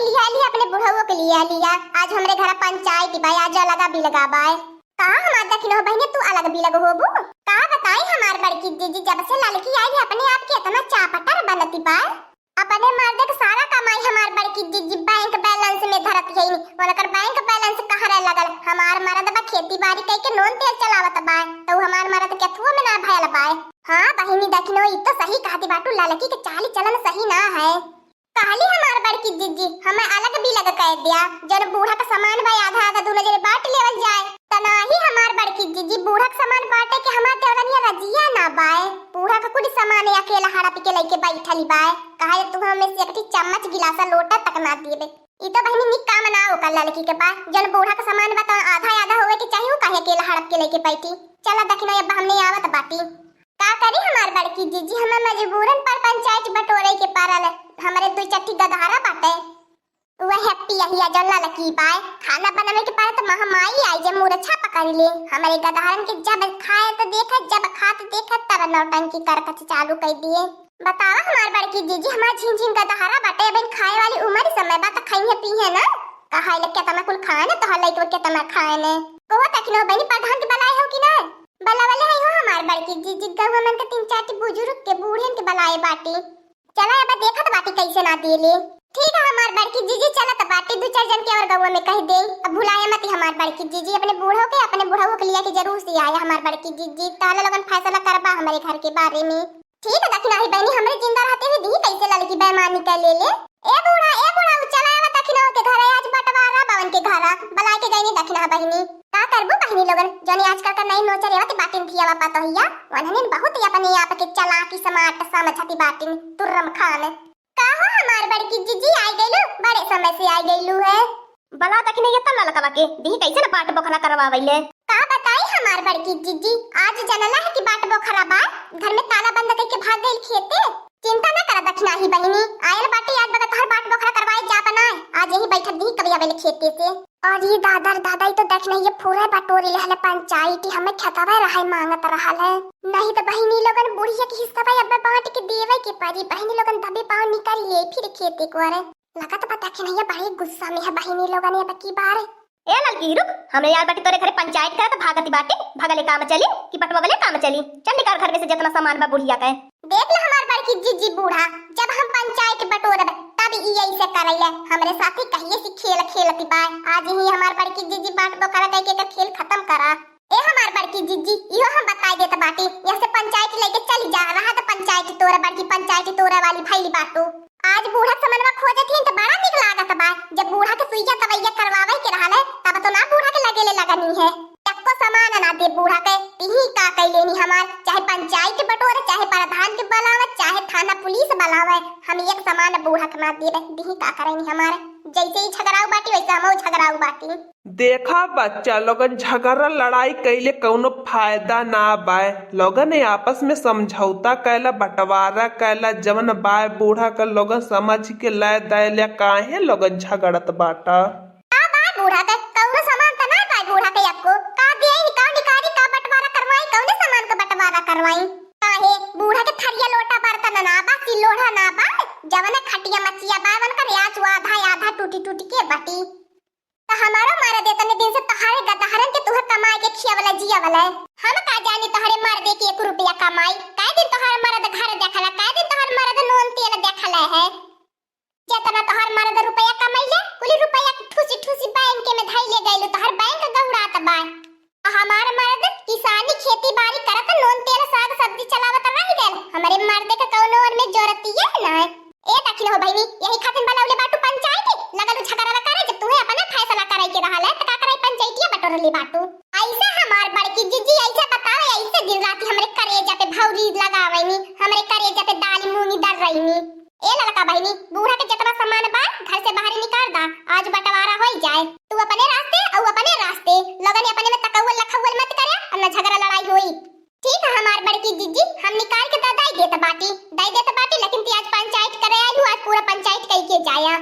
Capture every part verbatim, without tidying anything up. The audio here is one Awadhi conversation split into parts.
लिया लिया, अपने बुढ़ऊ के लिया लिया। आज हमरे घर पंचायत बा, आज अलगा बिलगा बाय। का हमार दखिनहो बहिनी, तू अलग बिलग होबू? का बताई हमार बड़की जीजी, जब से ललकी आई है, अपने आप के इतना चापटर बनती बा। अपने मर्द के सारा कमाई हमार बड़की जीजी बैंक बैलेंस में धरत है, उनकर बैंक बैलेंस कहरे लगल। हमार मर्द बा खेती बाड़ी कई के नून तेल चलावत बा, तो हमार मर्द के अथुओ में ना भयल बा। हाँ बहिनी दखिनहो, ई तो सही कहती बाटू, ललकी के चाली चलन सही ना है। कहली हमार बड़की जीजी, हमें अलग बिलग कह दिया, जन बूढ़ा का सामान बा आधा आधा दोनों जने बांट लेवल जाए। त नाही हमार बड़की जीजी, बूढ़ा का सामान बांटे के हमार देवरनिया रजिया ना बाय। बूढ़ा का कुल सामान अकेला हड़प के लेके बैठली बाय। कहा तू हमें से एक ठी चम्मच गिलासा लोटा तक ना देबे। ई तो बहिनी निक काम ना ओकर ललकी के बा, जन बूढ़ा का सामान बा त आधा आधा होवे के चाही, उ काहे अकेला हड़प के लेके बैठी। चला दखिनहो, अब हमने आवत बाटी। का करी हमार बड़की जीजी, हमें मजबूरन पर पंचायत बटोरे के पड़ल। हमरे दुई चट्टी गदहरा बाटे, वह पियहिया जौन ललकी बाय। खाना बनावे के पड़े तो महमाई आई जे मूर्छा पकड़ ले। हमरे गदहरन के जब खाए तो देखे, जब खात देखे तब नौटंकी करकच चालू कर दिए। बतावा हमार बड़की जीजी, हमार झिन झिन गदहरा बाटे, अबहिन खाए वाली उम्र समय बा त खाइहे पीहे ना। कहा ले केतना कुल खाए ने, तोहर लइकवा केतना खाए ने। कोहो तकिनो बहिनी प्रधान के बलाए हो कि ना? बलावले है हो हमार बड़की जीजी, गौवा मन के तीन चार ठी बुजुर्ग के बूढ़ियन के बलाए बाटी। चला अब देखत बाटी कैसे ना देले। ठीक है हमार बड़की जीजी, चलत बाटी दू चार जन के और गौवा में कह दे। अब भुलाए मत हमार बड़की जीजी, अपने बूढ़ो के, अपने बुढ़ऊ के लिया के जरूर से आए हमार बड़की जीजी। ताला लोगन फैसला करबा हमारे घर के बारे में। ठीक है दखिनही बहिनी, हमरे जिंदा रहते हुए दी कैसे ललकी बेईमानी कर ले ले। ए बूढ़ा, ए बूढ़ा, उ चला आवा दखिनहो के घरे, आज बंटवारा बा उनके घरा, बलाए के गईनी दखिनहा बहिनी। का करबू बहिनी लोगन, जौन आजकल का नई नोचर आवत बाटिन धिया बापा तोहिया, वनहनिन बहुत ही अपने आप के चालाकी स्मार्ट समझती बाटिन, तुर्रम खान। का हो हमार बड़की जीजी, आइ गइलू? बड़े समय से आइ गइलू है। बला दखिनहिया तब ललकवा के, दिही कैसे न बाट बोखरा करवावैले। का बताई हमार बड़की जीजी, आज जनला है कि बाट बोखरा बा, घर में ताला बंद करके भाग गइल खेते। चिंता न करा दखिनही बहिनी, आयल बाटी आज बगत हर बाट बोखरा करवाए जा बनाए, आज यही बैठक दिही कभी आवेले खेते से। अरे दादा रे दादा, ई तो दखिनहिया पूरा बटोरी लेहले पंचायती, हमें खेतवा रहे मांगत रहल है। नहीं तो बहिनी लोगन बुढ़िया के हिस्सा अब बांट के देवे के पड़ी, बहिनी लोगन दबे पाँव निकल ले फिर खेते को रे। लगत बा दखिनहिया बड़ी गुस्सा में है बहिनी लोगन अब की बार। ए ललकी रुक, हमरे यार बाटी तोरे घरे पंचायत करत भागती बाटी, भगले काम चली कि बटवले काम चली? चल निकाल घर में से जितना सामान बा बुढ़िया के। देख ले हमार बड़की जीजी बूढ़ा, जब हम पंचायत बटोरब तब ई ऐसे करैले। हमरे साथी कहिए से खेल खेलती बा, आज ही हमार बड़की जीजी बाट बोखरा कह के एकर खेल खत्म करा। ए हमार बड़की जीजी, इहो हम बताई देत बाटी, यहाँ से पंचायत लेके चली जा, रहा तो पंचायत तोरा बड़की पंचायत तोरा वाली भैली बाटू। आज बूढ़ा समनवा खोजत ही तो बड़ा निक लागत बा, जब बूढ़ा के सुइया दवैया करवावे के रहल है तब तो ना बूढ़ा के लगेले लगनी है। एक्को सामान ना दे बूढ़ा के, तिही का कई लेनी हमार, चाहे पंचायत बटोरे, चाहे प्रधान के बुलावे, चाहे थाना पुलिस बुलावे, हम एक सामान बूढ़ा के ना देबे, दिही का करैनी हमार। जैसे ही झगड़ाऊ बाटी वैसे हमहू झगड़ाऊ बाटी। देखा बच्चा लोगन, झगड़ा लड़ाई कइले कौनो फायदा ना बाय। लोगन आपस में समझौता कैला, बंटवारा कैला, जवन बाय बूढ़ा के लोगन समझ के लै दैल्या, काहे लोगन झगड़त बाटा? का बाय बूढ़ा के? कौनो सामान त ना बाय बूढ़ा के एक्को। का दियाई, का निकारी, का बंटवारा करवाई, कौने सामान के बंटवारा करवाई? काहे बूढ़ा के थरिया लोटा बर्तन ना बा, सिलोढ़ा ना बा, जवन खटिया मचिया बा, वन का रियाज आधा आधा टूटी टूटी के बाटी। त हमारो मरद एतने दिन से तोहरे गदहरन के तुहे कमाए के खियावला जियावला। हम का जानी तोहरे मरदे के एक रुपया कमाई। कै दिन तोहर मरद घर देखला, कै दिन तोहर मरद नून तेल देखला है। जेतना तोहर मरद रुपया कमैले, कुली रुपया ठूसी ठूसी बैंक में धैले गइलू, तोहर बैंक गहुड़ात बा। आ हमार मरद किसानी खेती बाड़ी करत नून तेल साग सब्जी चलावत रह गइल। हमरे मरद के कौनो ओर में जरूरतिये ना है। ए दखिनहो बहिनी, यही खातिर बलौले बाटू पंचायत, लगलू झगड़वा करे, जब तुहे अपना फैसला करे के रहल है, त का करे पंचायतिया बटोरले बाटू। ऐसे हमार बड़की जीजी ऐसे बतावे, ऐसे दिन रात हमरे करेजा पे भौरी लगावैनी, हमरे करेजा पे दाल मूंगी दर रहीनी। ए ललका बहिनी, बूढ़ा के जितना सामान बा, घर से बाहर निकाल दा, आज बंटवारा होई जाए। तू अपने रास्ते, अउ अपने रास्ते, लोगन अपने में तकौल लखौल मत करे, और न झगड़ा लड़ाई होई। ठीक है हमार बड़की जीजी, हम निकाल के ददाई देत बाटी, दई देत बाटी, लेकिन ती आज पंचायत करे आयु, आज पूरा पंचायत कई के जाया।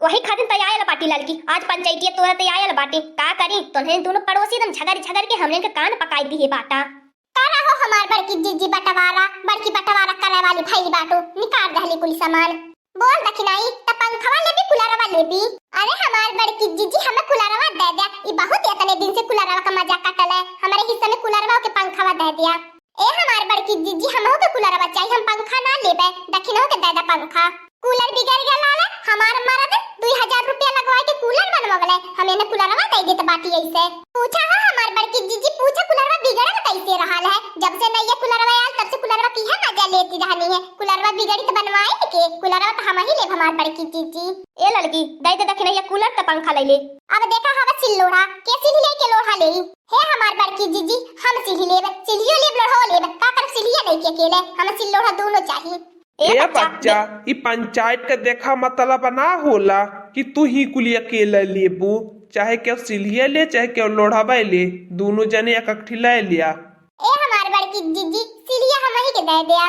वही खातिर त आयल बाटी ललकी, आज पंचायतिया तोरा त आयल बाटी। का करी, तोहरे दोनों पड़ोसी एकदम झगड़ झगड़ के हमरे के कान पकाई दिए बाटा। का रहो हमार बड़की जीजी बंटवारा, बड़की बंटवारा करे वाली भइल बाटू, निकाल दहली कुल सामान। बोल दखिनाई, त पंखवा लेबी, कुलरवा लेबी? अरे हमार बड़की जीजी, हमें कुलरवा दे द्या। ई बहुत एतने दिन से कुलरवा का मजा काटल है। हमरे हिस्सा में कुलरवा के पंखवा दे द्या। ए हमार बड़की जीजी, हमहू के कुलरवा चाही, हम पंखा ना लेबे, दखिनहू के दे द्या पंखा। कूलर बिगड़ गया लाले, हमार मरद दुई हजार रुपया लगवाए के कूलर बनवले, हम एने कुलरवा दे देत बाटी ऐसे। पूछा हो हमार बड़की जीजी, पूछा कुलरवा बिगड़ल कैसे रहल है? जब से नैया कुलरवा आयल तब से कुलरवा किहे मजा लेती रहनी है। कुलरवा बिगड़ी त बनवाए के, कुलरवा त हम ही लेब हमार बड़की जीजी। ए लड़की, दे दे दखिनैया कूलर त पंखा ले ले। अब देखा हवा सिल लोढ़ा, के सिल ले के लोढ़ा लेई? हे हमार बड़की जीजी, हम सिल लेब, सिलियो लेब, लोढ़ो लेब, का करब सिलिया लेके अकेले, हम सिल लोढ़ा दोनों चाही। ए ए बच्चा, बच्चा, ई पंचायत के देखा मतलब ना होला कि तू ही कुली अकेले लेबू, चाहे केहू सिलिया ले, चाहे केहू लोढ़ावे ले, दोनों जने एक एक ठी ले लिया। ए हमार बड़की जीजी, सिलिया हम ही के दे द्या।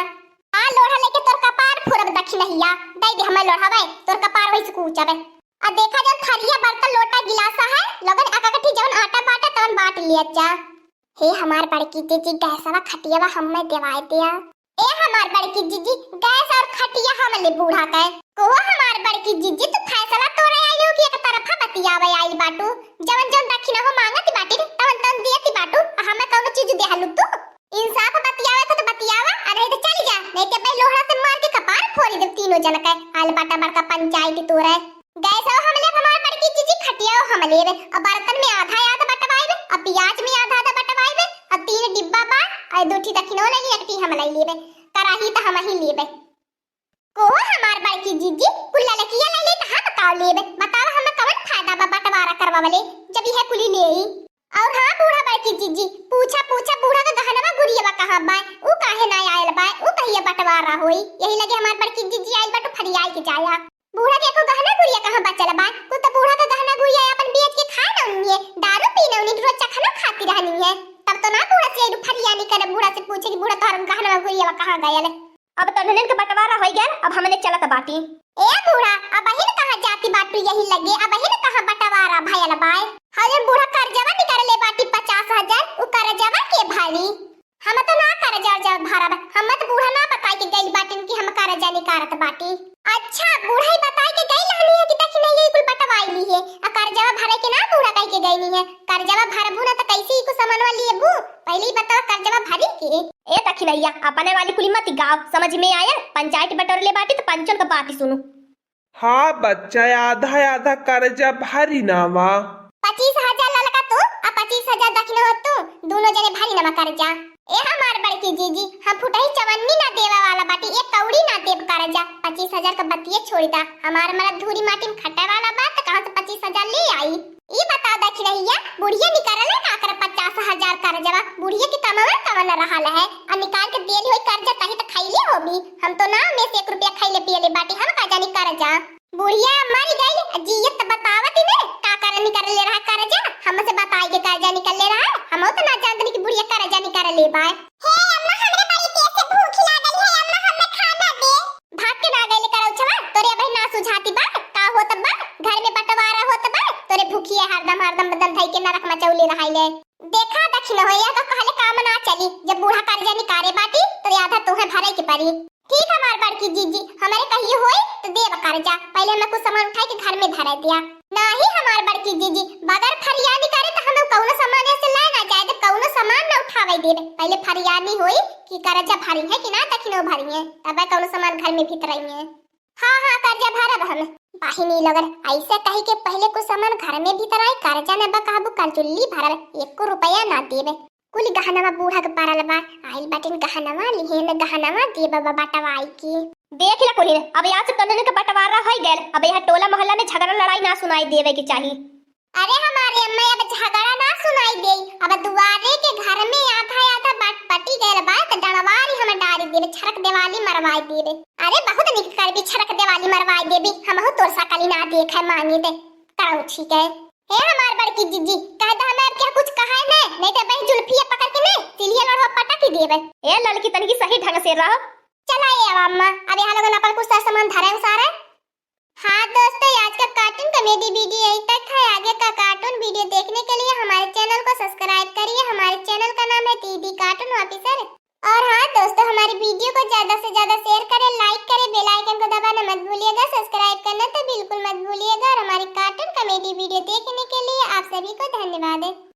आ लोढ़ा लेके तोर कपार फोड़ब दखिनहिया, दे दे हमें लोढ़ावे, तोर कपार वही से कूचबे। आ देखा जौन थरिया, बर्तन, लोटा, गिलासा है, लोगन एक एक ठी जौन आटा बाटे तौन बांट लिया जा। हे हमार बड़की जीजी, गैसवा खटियावा हमें देवाए द्या। ए हमार बड़की जीजी, गैस और खटिया हम ले बूढ़ा के। कहो हमार बड़की जीजी, तू फैसला तोड़े आई हो कि एक तरफा बतियावे आई बाटू? जवन जवन दखिनहो मांगत बाटी, तवन तवन दियत बाटू, आ हमें कौनो चीज देहलू तू? इंसाफ बतियावे तो, तो बतियावा, आ नहीं तो चल जा, नहीं तो भाई लोहड़ा से मार के कपार फोड़ी देब तीनों जन के। आल बाटा बड़का पंचायत तोड़े। गैसो हम लेब हमार बड़की जीजी, खटियाओ हम लेब, अब बर्तन में आधा आधा बटवाइब, अब प्याज में आधा आधा बटवाइब, अब तीन डिब्बा बा, और दो ठी दखिनो ले ली, एक ठी हम ले लेब, कराही त हम ही लेब। कहो हमार बड़की जीजी, कुल ललकिया ले ली त हम का लेब? बताओ, हम कवन फायदा बा बंटवारा करवावले, जब यह कुली ले आई? और हाँ बूढ़ा बड़की जीजी, पूछा पूछा बूढ़ा का गहनवा गुरियवा कहाँ बा? ऊ काहे ना आयल बा? ऊ कहिया बंटवारा होई? यही लगे हमार बड़की जीजी आइल बा तो फरियाई के जाया। बूढ़ा के एको गहना गुरिया कहाँ बचल बा? कुल तो बूढ़ा का गहना गुरिया अपन बेच के खाए ना उन्हें, दारू पी ना उन्हें, रोज चखना खाती रहनी है। तब तो ना बूढ़ा से एक फरियानी करे, बूढ़ा से पूछे कि बूढ़ा तोहर गहना गुरिया कहाँ गयल? अब तो ननन के बंटवारा होई गयल, अब हमने चलत बाटी। ए बूढ़ा, अब अहिन कहाँ जाती बाटू यही लगे, अब अहिन कहाँ बंटवारा भयल बाय? हाँ, जब बूढ़ा कर्जवा निकाल ले बाटी पचास हजार, उ कर्जवा के भरी? हम तो ना कर्जा उर्जा भरब, हम तो बूढ़ा ना बताई के गइल बाटिन कि हम कर्जा निकारत बाटी। अच्छा, बूढ़ा ही बताई के गइल रहनी है कि देखी नहीं, ये कुल बंटवाई ली है, आ कर्जवा भरे के ना बूढ़ा कह के गइनी है। कर्जवा भरबू ना तो कैसे ही कुछ सामानवा लेबू? पहले ही बताओ कर्जवा भरी के। ए दखिनैया, अपने वाली कुली मत गाओ, समझ में आया? पंचायत बटोर ले बाटी तो पंचन का बात ही सुनो। हाँ बच्चा, आधा आधा कर्जा भरी नावा। पच्चीस हजार ललका तू, आ पच्चीस हजार दखिनो तू, दोनों जने भरी नावा कर्जा। ए हमार बड़की जीजी, हम फुटही चवन्नी ना देवे वाला बाटी, एक कौड़ी ना देब कर्जा। पच्चीस हजार का बतिये छोड़ी दा, हमार मरद धूरी माटी में खटे वाला बा, त कहाँ से पच्चीस हजार ले आई? ई बता दखिनैया, बुढ़िया निकालले का कर पचास हजार कर्जवा? बुढ़िया के कमवा कवन रहल है? आ निकाल के देली होई कर्जा, तही त खैली होबी। हम तो ना में से एक रुपया खैले पियले बाटी, हम का जानी कर्जा। बुढ़िया मर गई, जियत त बतावत ही ने, का कर निकालले रहा कर्जा? हमसे बताई के कर्जा निकालले रहा, हम तो ना जानत कि बुढ़िया कर्जा निकालले बा। हे अम्मा, हमरे बड़ी तेज से भूख लागल है, अम्मा, हमें खाना दे। भाग के ना गइले करौछवा, तोरे अबही ना सुझाती बा, का होत बा? घर में बंटवारा होत बा, तोरे भूखिए हरदम, हरदम बदन धई के नरक मचौले रहाइले। देखा दखिनहो, यह का कहले काम ना चली, जब बूढ़ा कर्जा निकारे बाटी, तो आधा तोहे भरे के परी। ठीक हमार बड़की जीजी, हमरे कहिए होई तो देब कर्जा, पहले हमें कुछ सामान उठाई के घर में धरे दिया। नाही हमार बड़की जीजी, बगैर फरियादी करे तो हम कौनो सामान यहाँ से लाए ना जाए, तो कौनो सामान ना उठावे देब। पहले फरियादी होई कि कर्जा भरी है कि ना, दखिनो भरी है, तब कौनो सामान घर में भीतर आई है। हाँ, हाँ, कर्जा भरब हम। बहिनी लोगन, ऐसे कही के पहले कुछ सामान घर में भीतर आई, कर्जा न बा कहबू, करजुल्ली भरब, एको रुपया ना देब। कुल गहनवा बूढ़ा के परल बा, आइल बाटिन गहनवा लिहेन, गहनवा देब बा बटवाई की। देख ले कुलिन, अब यहाँ से तोहन के बंटवारा होई गयल, अब यहाँ टोला मोहल्ला में झगड़ा लड़ाई ना सुनाई देवे के चाही। अरे हमारे अम्मा, अब झगड़ा ना सुनाई देई, अब दुआरे के घर में आधा आधा बट-, बटी गयल बा, त डंडवारी हम डारी देबे, छरक देवाली मरवाई देबे। अरे बहुत निक करबी, छरक देवाली मरवाई देबी, हमहू तोर सकली ना देखे मांगी दे, करौछी के। हे हमार बड़की जीजी, कह दे हमें अब क्या कुछ कहा है ने, नहीं तो बही जुल्फिया पकड़ के ने, सिलिया लोढ़वा पटक ही देबे। ए ललकी, तनिकी सही ढंग से रहो। चला ए अब अम्मा, अब यहाँ लोगन अपन कुछ सामान धरे उसारे। हाँ दोस्तों, आज का cartoon comedy video यहीं तक है। आगे का cartoon video देखने के लिए हमारे channel को subscribe करिए। हमारे channel का नाम है दीदी cartoon officer। और हाँ दोस्तों, हमारे video को ज्यादा से ज्यादा share करें, like करें, bell icon को दबाना मत भूलिएगा, subscribe करना तो बिल्कुल भूलिएगा और हमारी कार्टून कॉमेडी वीडियो देखने के लिए आप सभी को धन्यवाद।